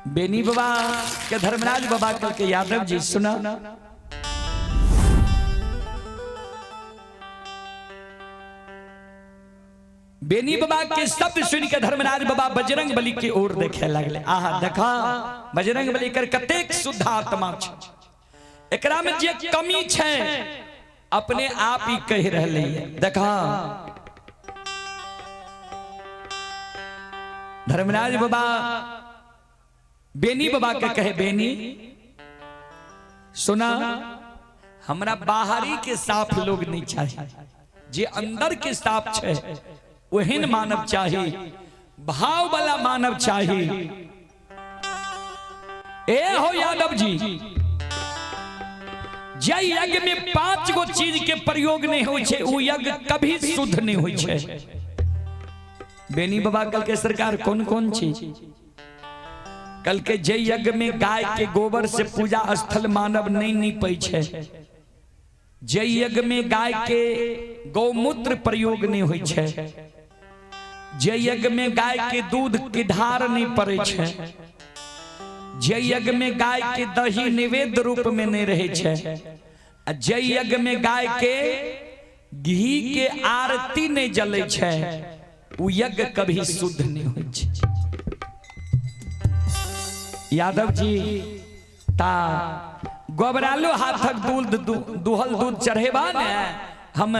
बेनी बाबा के धर्मराज बाबा कल के यादव जी सुना। बेनी बाबा के शब्द सुन के धर्मराज बाबा बजरंग बली के ओर देखे लगले। आहा देखा बजरंग बली कर कतेक शुद्ध आत्मा छै, एकरा में जे कमी छै अपने आप ही कह रहले है। देखा धर्मराज बाबा बेनी बाबा के कहे, बेनी सुना, हमरा बाहरी के साफ लोग नहीं चाहिए, जे अंदर के साफ छै ओहन मानव चाहिए, भाव वाला मानव चाहिए। ए हो यादव जी, जय यज्ञ में 5 गो चीज के प्रयोग नहीं होय छै, उ यज्ञ कभी शुद्ध नहीं होय छै। बेनी बाबा कल के सरकार कौन कौन चीज? कल के जय यज्ञ में गाय के गोबर से पूजा स्थल मानव नहीं नीपै छै, जय यज्ञ में गाय के गौमूत्र प्रयोग नहीं होय छै, जय यज्ञ में गाय के दूध के धार नहीं पड़े छै, जय यज्ञ में गाय के दही निवेद्य रूप में नहीं रहे छै, आ जय यज्ञ में गाय के घी के आरती नहीं जले छै, उ यज्ञ कभी शुद्ध नहीं होय छै। यादव जी ता गोबरालो हाथक दूध दुहल दूध चढ़ेबा ने हम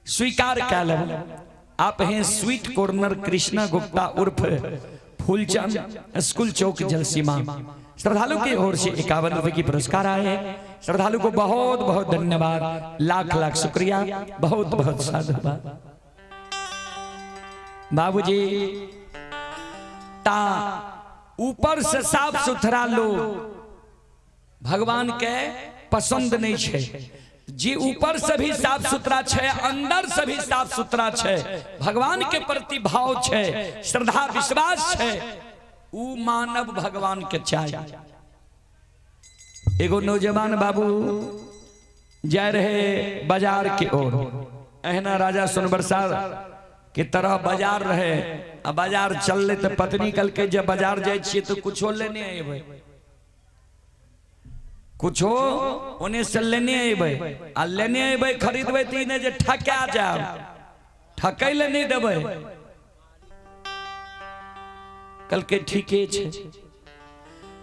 स्वीकार कै लेब। आप हैं स्वीट कॉर्नर कृष्णा गुप्ता उर्फ फूलचंद स्कूल चौक जलसीमा। श्रद्धालु की ओर से 51 रुपए की पुरस्कार आए हैं। श्रद्धालु को बहुत बहुत धन्यवाद, लाख लाख शुक्रिया, बहुत बहुत साधुवाद। बाबूजी ता ऊपर से साफ सुथरा लोग भगवान के पसंद नहीं छे, जी ऊपर से भी साफ सुथरा छे, अंदर से भी साफ सुथरा छे, भगवान के प्रति भाव छे, श्रद्धा विश्वास छे, उ मानव भगवान के चाहिए। एगो नौजवान बाबू जा रहे बाजार के ओर, एहना राजा सोनबरसा के तरह बाजार रहे, आ बाजार चलले तो पत्नी कल के जब बाजार जाए छिए तो कुछो लेने अबे, कुछो ओने से लेने अबे, आ लेने अबे खरीदबे त ई नै जे ठका जाब, ठकै ले नहीं देबै। कल के ठीके छे,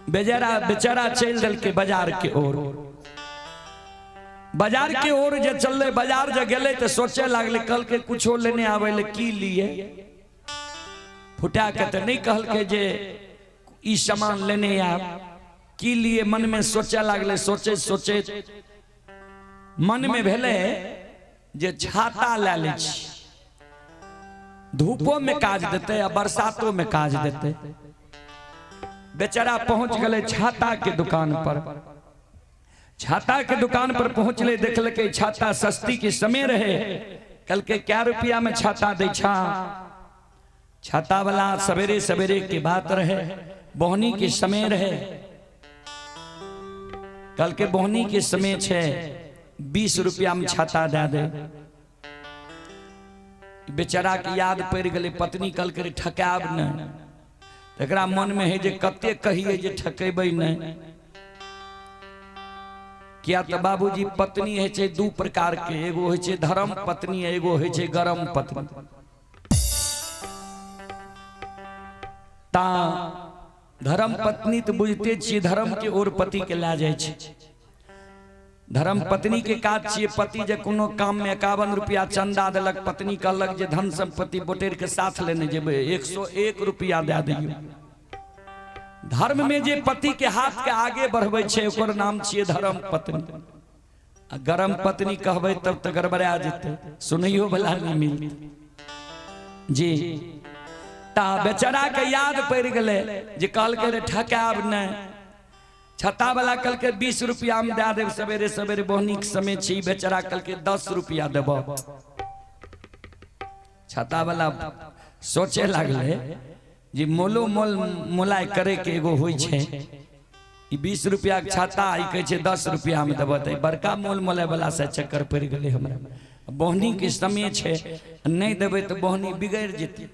बेचारा बेचारा चलि देलकै बाजार के ओर। बाजार के ओर जे चलले, बाजार जे गेलै त सोचे लागलै कल के कुछो लेने आबै ले की लिए, फुटा के त नहीं कहलकै जे ई सामान लेने आब, की लिए मन में सोचे लागलै। सोचे सोचे मन में भेलै जे छाता लए लै छी, धूपो में काज देतै आ बरसातो में काज देतै। बेचारा पहुंच गेलै छाता के दुकान पर। छाता के दुकान पर पहुंचले, देखलकै छाता सस्ती के समय रहे, कहलकै क्या रुपया में छाता दै छा? छाता वाला सवेरे सवेरे के बात रहे, बोहनी के समय रहे, कहलकै बोहनी के समय छे, 20 रुपया में छाता दे दे। बेचारा के याद पड़ गेलै, पत्नी कहलकै रे ठकाब नहि, तकरा मन में है जे कते कहिए जे ठकेबै नहि, किया तो बाबूजी पत्नी है छै 2 प्रकार के, एगो है छै धर्म पत्नी, एगो है छै गरम पत्नी। ता धर्म पत्नी तो बुझते छियै धर्म के ओर पति के लए जाइ छै। धर्म पत्नी के काज छियै, पति जे कोनो काम में 51 रुपया चंदा देलक, पत्नी कहलक जे धन संपत्ति बटेर के साथ लेने जेबै, 101 रुपया दए दियौ। धर्म में जे पति के हाथ के आगे बढ़बै छै ओकर नाम छियै धर्म पत्नी। आ गरम पत्नी कहबै तब तऽ गड़बड़ा जेतै, सुनैयो वाला नहि मिलतै जी। ता बेचारा के याद पड़ि गेलै जे कहलकै रे ठकाब नहि, छाता वाला कहलकै 20 रुपया में दए देब, सवेरे सवेरे बोहनी के समय छी, बेचारा कहलकै 10 रुपया देबऽ। छाता वाला सोचे लागलै जे मोलो मोल मोलाय करे के एगो होइ छै, ई 20 रुपया के छाता ई कहै छै 10 रुपया में देबऽ, तऽ बड़का मोल मोलाय वाला से चक्कर पड़ि गेलै हमरा। बोहनी के समय छै, नहि देबै तऽ बोहनी बिगड़ि जेतै।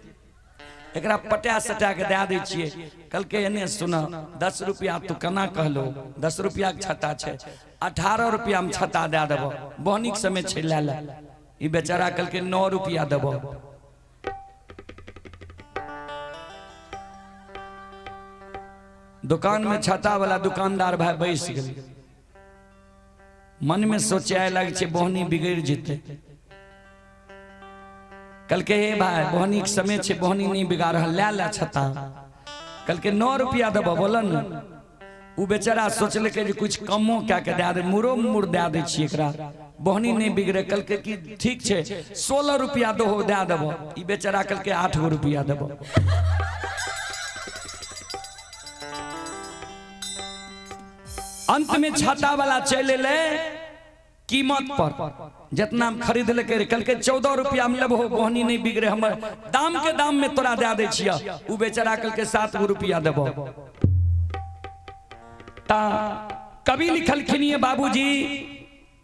एकरा पटा सटा के दए दै छियै। कहलकै एने सुन, 10 रुपया तू केना कहलो, 10 रुपया के छत्ता छै, 18 रुपया में छत्ता दए देबो, बोहनीक समय छै लए ले। ई बेचारा कहलकै 9 रुपया देबो। दुकान में छत्ता वाला दुकानदार भाई बैस गेल, मन में सोचे लग छै बोहनी बिगड़ जेतै। कहलकै हे भाई बोहनी के समय छै, बोहनी नहीं बिगाड़ रहल, ले ले छत्ता। कहलकै 9 रुपया देबो, बोलन ने। उ बेचारा सोचलकै जे कुछ कमो कए के दए दे, मुरो मुर दए दै छियै एकरा, बोहनी नहीं बिगड़े। कहलकै कि ठीक छै 16 रुपया दहो दए देबो। ई बेचारा कहलकै 8 गो रुपया देबो। अंत में छाता वाला चलि एलै कीमत पर, जितना हम खरीद लेके। कहलकै 14 रुपया में लेबहो, बोहनी नहीं बिगड़े, हमर दाम के दाम में तोरा दए दै छियै। उ बेचारा कहलकै 7 गो रुपया देबो। ता कवि लिखलखिन ये बाबूजी,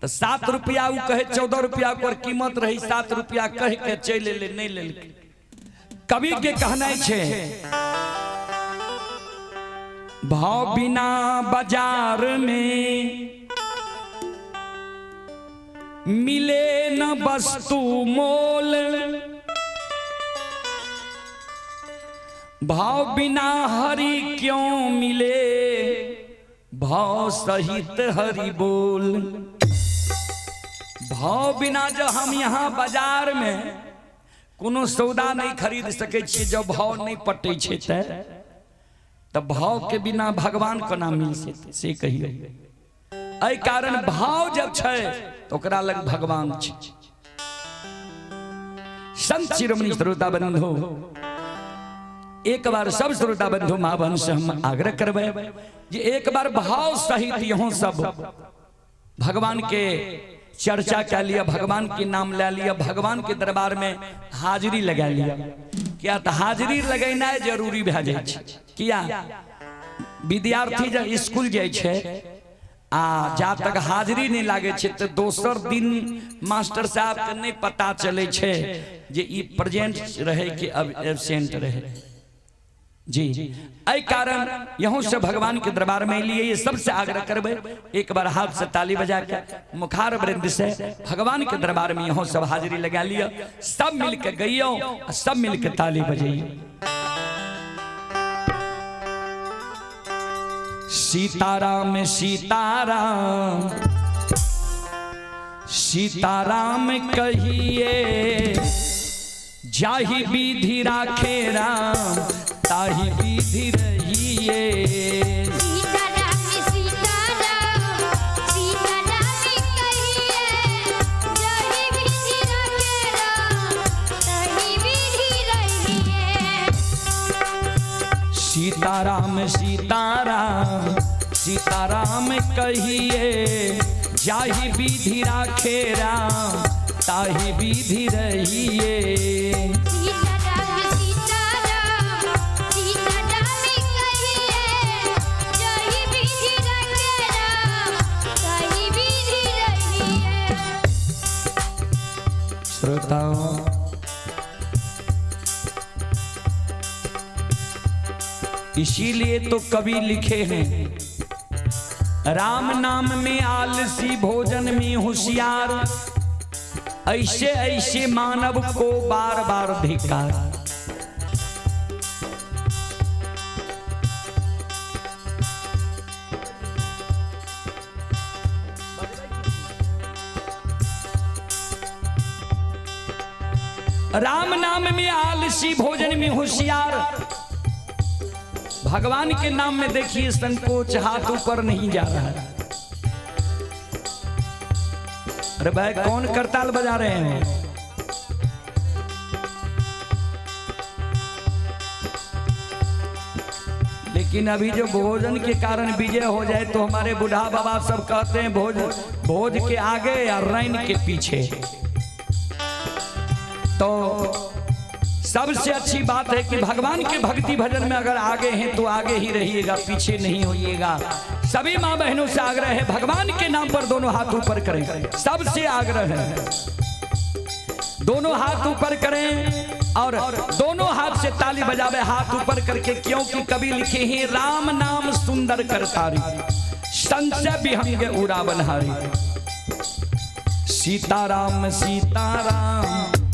तो 7 रुपया उ कहे 14 रुपया पर कीमत रही, 7 रुपया कह के चलि एलै, नहीं लेलकै। कवि के कहना छै भाव बिना बाजार में मिले न वस्तु मोल, भाव बिना हरि क्यों मिले, भाव सहित हरि बोल। भाव बिना जब हम यहाँ बाजार में कोनो सौदा नहीं खरीद सकै छियै, जब भाव नहीं पटै छै त भाव के बिना भगवान कोना मिल सकै से कहियौ। एहि कारण भाव जब छै तो ओकरा लग भगवान छै। संत शिरोमणि श्रोता बंधु, एक बार सब श्रोता बंधु माँ बहन से हम आग्रह करबै जे एक बार भाव सहित यहाँ सब भगवान के चर्चा कर लिया, भगवान के नाम ले लिया, भगवान के दरबार में हाजिरी लगा लिया। क्या तो हाजिरी लगेनाइ जरूरी भए जाइ छै। किया विद्यार्थी जब स्कूल जाइ छै आ जा तक हाजिरी नहीं लागे छै तो दोसर दिन मास्टर साहब के नहीं पता चले छै जे ई प्रेजेंट रहे कि अब एबसेंट रहे। जी एहि कारण यहों से भगवान के दरबार में लिए ये सबसे आग्रह करबै एक बार हाथ से ताली बजा के मुखार वृंद से भगवान के दरबार में यहों सब हाजिरी लगा लिया, सब मिल के गइयो, सब मिल के ताली बजाइयो। सीताराम सीताराम सीताराम कहिए, जाहि विधि राखे राम ताहि विधि रहिए। सीताराम सीताराम सीताराम कहिए, जाहि विधि राखे राम ताहि विधि रहिए। सीताराम सीताराम सीताराम कहिए, जाहि विधि राखे राम ताहि विधि रहिए। सीताराम सीताराम सीताराम कहिए, जाहि विधि राखे राम ताहि विधि रहिए। श्रोताओं, इसीलिए तो कवि लिखे हैं, राम नाम में आलसी भोजन में होशियार, ऐसे ऐसे मानव को बार बार धिक्कार। राम नाम में आलसी भोजन में होशियार, भगवान के नाम में देखिए संकोच, हाथ ऊपर नहीं जा रहा है। अरे भाई कौन करताल बजा रहे हैं? लेकिन अभी जो भोजन के कारण विजय हो जाए तो हमारे बूढ़ा बाबा सब कहते हैं भोज भोज के आगे या रैन के पीछे। तो सबसे अच्छी बात है कि भगवान के भक्ति भजन में अगर आगे हैं तो आगे ही रहिएगा, पीछे नहीं होइएगा। सभी माँ बहनों से आग्रह है भगवान के नाम पर दोनों हाथ ऊपर करें, सबसे आग्रह है दोनों हाथ ऊपर करें। और दोनों हाथ से ताली बजावे, हाथ ऊपर करके, क्योंकि कवि लिखे हैं राम नाम सुंदर करतारी, संशय विहंग उड़ावन हारी। सीताराम सीताराम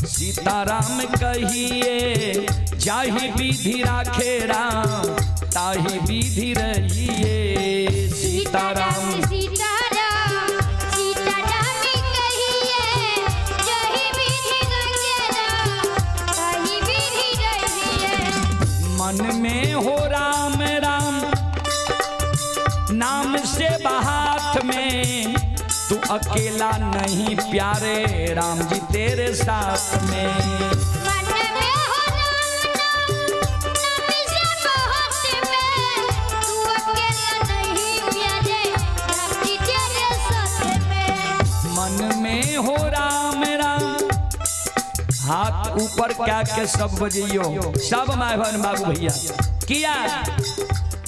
सीताराम कहिए, जाहि विधि राखे राम ताहि विधि रहिए। सीताराम सीताराम सीताराम कहिए, जाहि विधि राखे राम ताहि विधि रहिए। मन में हो राम राम नाम से हाथ में, तू अकेला नहीं प्यारे राम जी तेरे साथ में। मन में हो राम नाम नाम से बहुत में, तू अकेला नहीं प्यारे राम जी तेरे साथ में। मन में हो राम राम, हाथ ऊपर क्या के सब बजइयो, सब my बहन बाबू भैया किया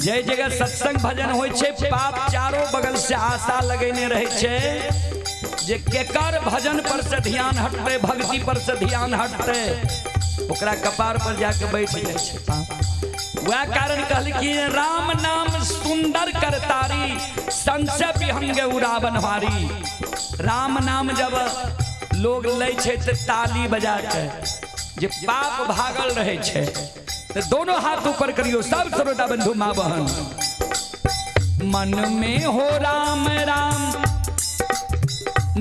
जय जगह सत्संग भजन होइ छै, पाप चारों बगल से आशा लगेने रहे छै जे केकर भजन पर से ध्यान हटते, भक्ति पर से ध्यान हटते, ओकरा कपार पर जाके बैठ जाइ छै पाप। वह कारण कहल कि राम नाम सुंदर करतारी, संशय विहंग उड़ावन हारी। राम नाम जब लोग लै छै तऽ ताली बजा के जे पाप भागल रहे छै, तो दोनों हाथ ऊपर करियो सब श्रोता बंधु माँ बहन। मन में हो राम राम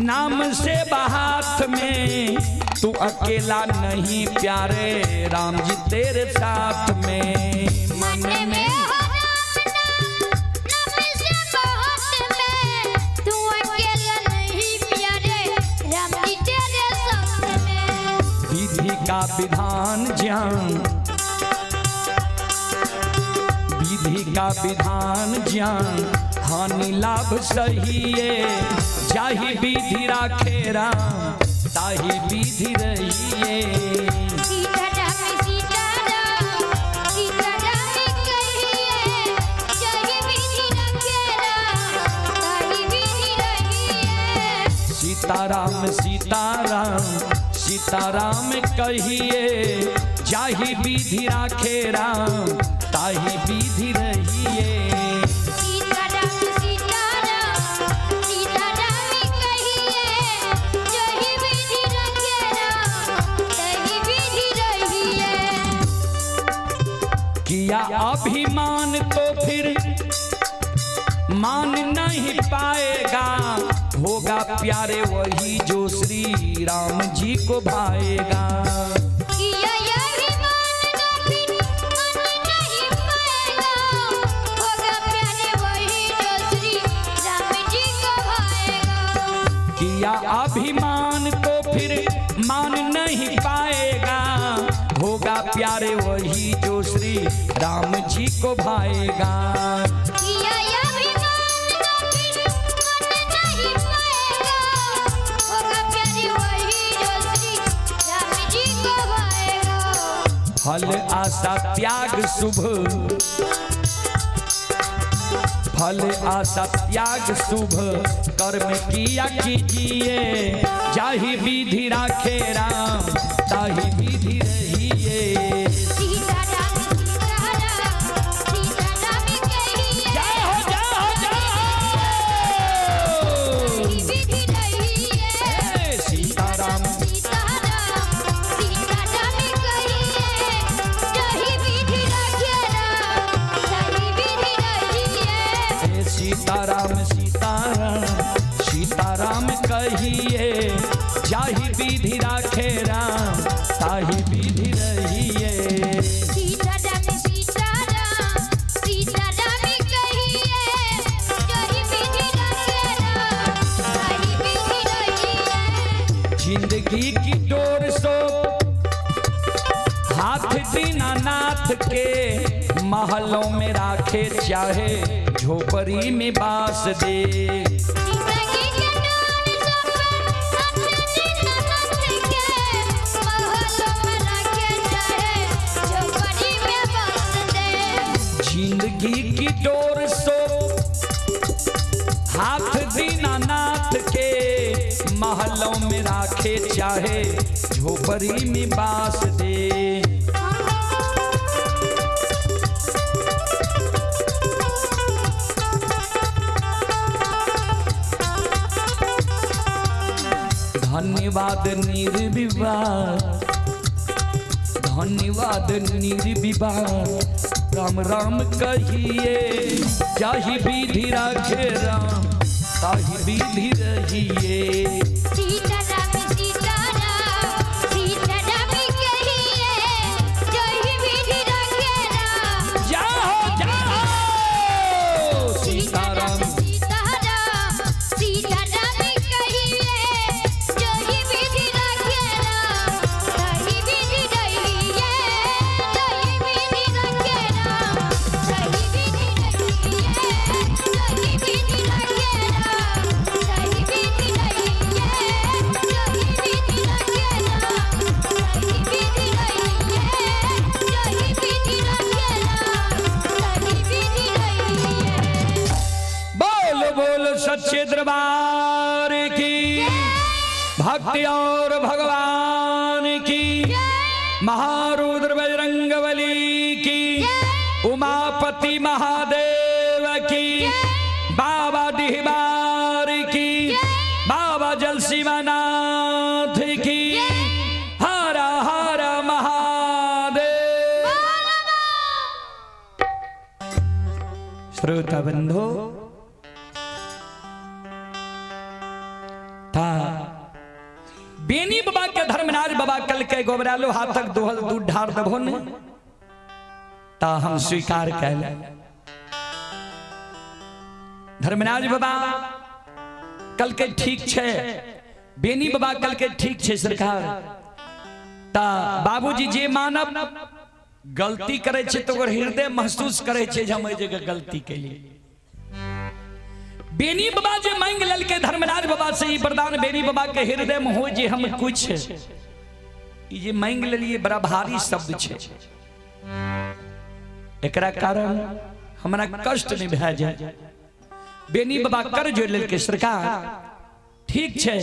नाम से हाथ में, तू अकेला नहीं प्यारे राम जी तेरे साथ में। मन में हो राम नाम नाम से बहुत में, तू अकेला नहीं प्यारे राम जी तेरे साथ में। विधि का विधान ज्ञान, विधि का विधान ज्ञान, हानि लाभ सहिए, जाहि विधि राखे राम ताहि विधि रहिए। सीताराम सीताराम सीताराम कहिए, जाहि विधि राखे राम ताहि विधि रहिए। सीताराम सीताराम सीताराम कहिए, जाहि विधि राखे राम ताहि विधि रहिए। सीताराम सीताराम सीताराम कहिए, जाहि विधि राखे राम ताहि विधि रहिए। किया अभिमान तो फिर मान नहीं पाएगा, होगा प्यारे वही जो श्री राम जी को भाएगा। किया अभिमान तो फिर मान नहीं पाएगा, होगा प्यारे वही जो श्री राम जी को भाएगा। किया अभिमान तो फिर मान नहीं पाएगा, होगा प्यारे वही जो श्री राम जी को भाएगा। किया अभिमान तो फिर मान नहीं पाएगा, होगा प्यारे वही जो श्री राम जी को भाएगा। फल आशा त्याग शुभ, फल आशा त्याग शुभ कर्म किया कीजिए, जाहि विधि राखे राम ताहि विधि रहिए। सीताराम सीताराम सीताराम कहिए, जय हो जय हो जय हो ताहि विधि रहिए। सीताराम सीताराम सीताराम कहिए, जाहि विधि राखे राम ताहि विधि रहिए। सीताराम सीताराम सीताराम कहिए, जाहि विधि राखे राम ताहि विधि रहिए। सीताराम सीताराम सीताराम कहिए, जाहि विधि राखे राम ताहि विधि रहिए। जिंदगी की डोर सो हाथ दीनानाथ के, महलों में राखे चाहे झोपड़ी में बास दे। जिंदगी के डोर सो हाथ दीनानाथ के, महलों में राखे चाहे झोपड़ी में बास दे। जिंदगी की डोर सो हाथ दीनानाथ के, महलों में राखे चाहे झोपड़ी में बास दे। धन्यवाद निर्विवाद, धन्यवाद निर्विवाद, राम राम कहिए, जाहि विधि राखे राम ताहि विधि रहिए। सीता राम सीता राम सीता राम कहिए, जय विधि रखे राम। जाहो जाहो सीता राम सीता राम सीता राम कहिए, जय विधि रखे राम ताहि विधि रहिए, जय विधि रखे राम ताहि विधि रहिए, जय विधि रखे राम ताहि विधि रहिए, जय विधि रखे राम ताहि विधि रहिए, जय विधि रखे राम ताहि विधि रहिए। बोल बोल सच्चे दरबार की, भक्ति और भगवान की, महारुद्र बजरंगबली की, उमापति महादेव की, बाबा डिहबार की, बाबा जलसीमानाथ की, हरा हरा महादेव। श्रोता बंधु था बेनी बाबा के धर्मराज बाबा कल के गोबरालो हाथक दोहल दूध ढार दबो ने ता हम स्वीकार कैल। धर्मराज बाबा कल के ठीक छे, बेनी बाबा कल के ठीक छे सरकार। ता बाबूजी जे मानब गलती करे छे तो ओकर हृदय महसूस करे छे जे हम एहि जगह गलती केलिए। बेनी बाबा जे मांग ललके धर्मराज बाबा से ई वरदान बेनी बाबा के हृदय में हो जे हम कुछ ई जे मांग लेलिए बड़ा भारी शब्द छे, एकरा कारण हमरा कष्ट नहीं भए जाए। बेनी बाबा कर जोड़ लेलके सरकार ठीक छे,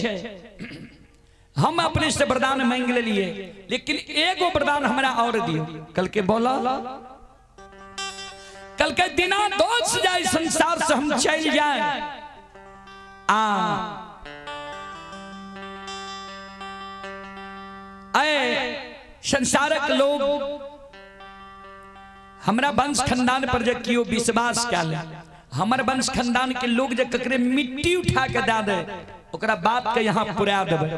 हम अपने से वरदान मांग लेलिए, लेकिन एगो वरदान हमरा और दियो। कल के बोला कल के दिना दोष जाए संसार से हम चल जाए, आ आए संसारक लोग हमरा वंश खानदान पर जे कियो विश्वास कैल, हमर वंश खानदान के लोग जे ककरे मिट्टी उठा के दे दे ओकरा बाप के यहाँ पुरा देबै।